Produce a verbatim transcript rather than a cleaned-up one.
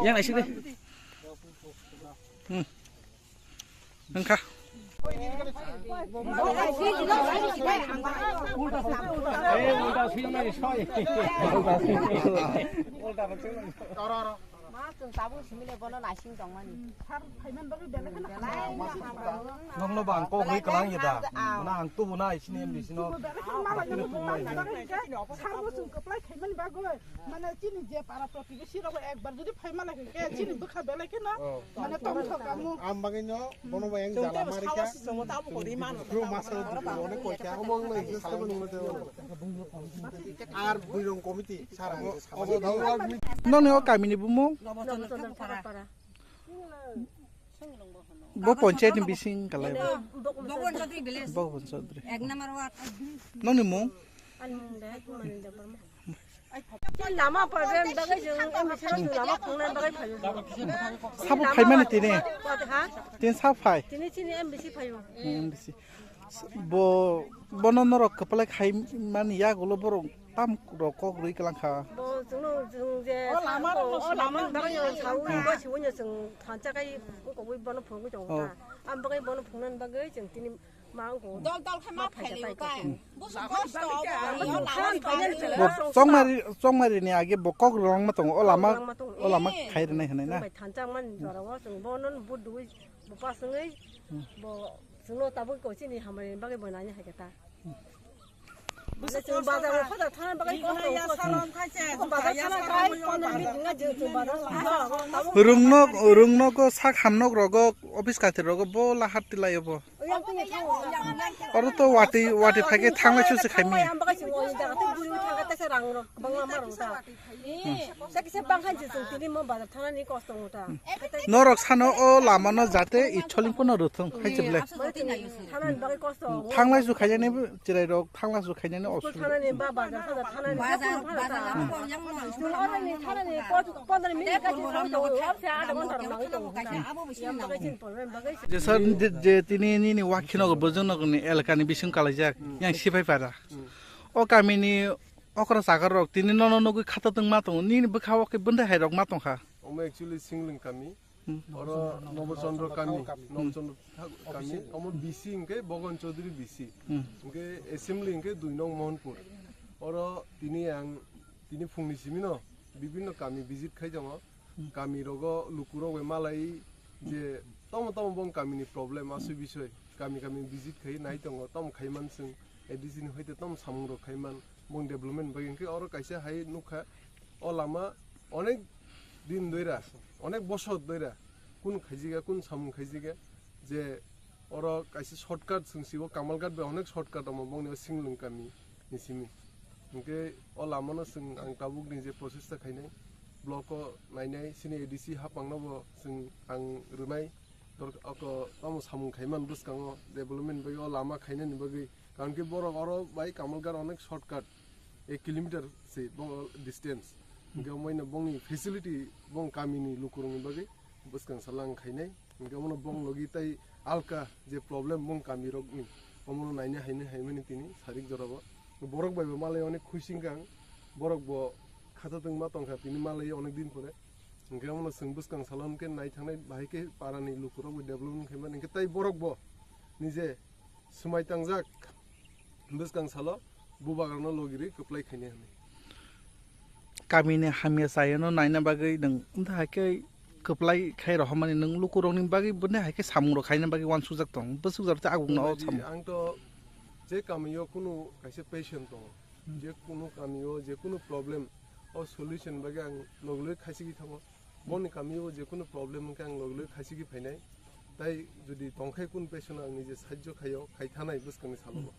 Yang naisik de. Hmm. Wngkha. Ma chwng tabuk simi le bono naising tongmani. Belai ma hamrang. Nokno ba ang kok ri kwlang ya da. Mana ang tubu nai sini M D C no. Belai hamrang. Sarbo chwng kwplai khaimani bagwi. Mane chini je para protibesi rok ekbar jodi phaima lai khe chini bwkha belai kheno mane tongthok kamu. Am bagwi no bono ba yang jala mari kha. Bro masa dukhu onek koi kha. Omo ang nai jesa bang nai. Ar buirong committee sara. Nokni o kamini bumung? Bo panchayat ni bising kalai bo. Bhagwan Chaudhary village. Bhagwan Chaudhary. Ek number ward. Nokni mung? Ani mung de, Mani Debbarma. Lama problem bagwi chwng M D C lama phungnani bagwi phaio. Sabo phaimani tini? Ha? Tini sabo phai? Tini chini M D C phaio. M D C. Bo, bono norok kwplai khai mani yagulo borok tam rok kok rwi kwlang kha. Bo chwngno chwng je o lama rok o lama ni bagwi sawi bo siwi no chwng thansa kai ko wi bono phunugwi tongo ta. Am bagwi bono phungnani bagwi chwng tini ma wngkho. Dol dol khe ma phailai o kai. Busu kosto o lama ni bagwi. Bo chongmari, chongmari ni age bo kok rwlangma tongo o lama, o lama khai rwnai hinwi na. Thansa man jora o chwng bono budui bo paswngwi bo Chwngno tabuk ko chini hamari bagwi bo nani hai khe ta. Bwswk chwng bazar o phada thana bagwi kosto wngkha. Bazar thana bai pondro minute wngkha chwng bazar. Rungno, rungno ko sak hamnok rogo, office kathir rogo bo lahar tilai obo. Oro to wati, wati phai khe thanglai susi khaimi. Ang bagwi chwng o jaga tei buri thangkha tei se rang rok kwbangma ma rwngkha. Sakisa bangkha je chwng tini mo bazar thanani kosto wngta. Norok sano o lama no jate itholing pono rwthwng hai se ble. Thanani bagwi kosto. Thanglai su khaijani chirai rok thanglai su khaijani osu. Thanani ba bazar thana thanani. Bazar bazar lama ko yang no. Thanani thanani pondro minute ka chwng thango. Adha ghonta rok nangwi tongo. Je sir je tini nini wakhino bojong nokni elakani bising kalaijak yang sipai para. O kamini Okra chakar rok tini nono nugwi khata tongma tongo, nini bwkha o khe bwndai hai rok ma tongkha. Omo actually Singlwng kami, hmm, oro Nobo Chandra kami, hmm, Nobo Chandra kami, omo B C hwnkhe Bhogon Chaudhary B C, hmm, hwnkhe assembly hwnkhe dui nong Mohanpur. Oro tini ang, tini phungni simino bibinno kami visit khai tongo, hmm, kami rogo lukurok bai malai je tomo tomo bong kamini problem asui bisoi kami kami visit khai nai tongo, tomo khai man chwng A D C ni hoite tomo samung rok khai man. Bong development bagwi hwnkhe oro kaisa hai nukha, o lama onek din doira, onek bosor doira, kun khaijiga, kun samung khaijiga, je oro kaisa shortcut chwng si o Kamalghat bai onek shortcut omo bongni o Singlwng kami ni simi. Hwnkhe o lama no chwng ang tabuk ni je process ta khainai, block o nainai, sini A D C hapang no bo chwng ang rwnai, tor oko tamo samung khaiman bwskango development bagwi o lama khainani bagwi. Karon khe borok oro bai Kamalghat onek shortcut, ek kilometer se bo distance. Hwnkhe omoino bongni facility bong kamini lukurokni bagwi bwskang salang khainai. Hwnkhe omono bong logi tai alka je problem bong kamirokni, omono naina haino haimani tini sarik jorabo. Borok bai bo malai onek khuising kang, borok bo khata tongma tongkha tini malai onek din pore. Hwnkhe omono chwng bwskang salo hwnkhe naithangnai bahai khe parani lukurok bo development khaimani hwnkhe tai borok bo nije swmai tangjak bwskang salo bubagrano logirwi kwplai khainai hwnwi. Kamini hamya chayano naina bagwi nwng wngkha hai khe kwplai khai rohormani nwng lukurokni bagwi bwni hai khe samungrok khaina bagwi uansukjak tong, bwswk jora tei agungno o samung. Ang to je kamio kunu kaisa patient tongo, je kunu kamio je kunu problem o solution bagwi ang nogwi khaisigi thango. Boni kamio je kunu problem wngkhe ang logwi logwi khaisigi phainai. Tai jodi tongkhai kun patient ang nije sahajjo khaio, khai thanai bwskangni salobo.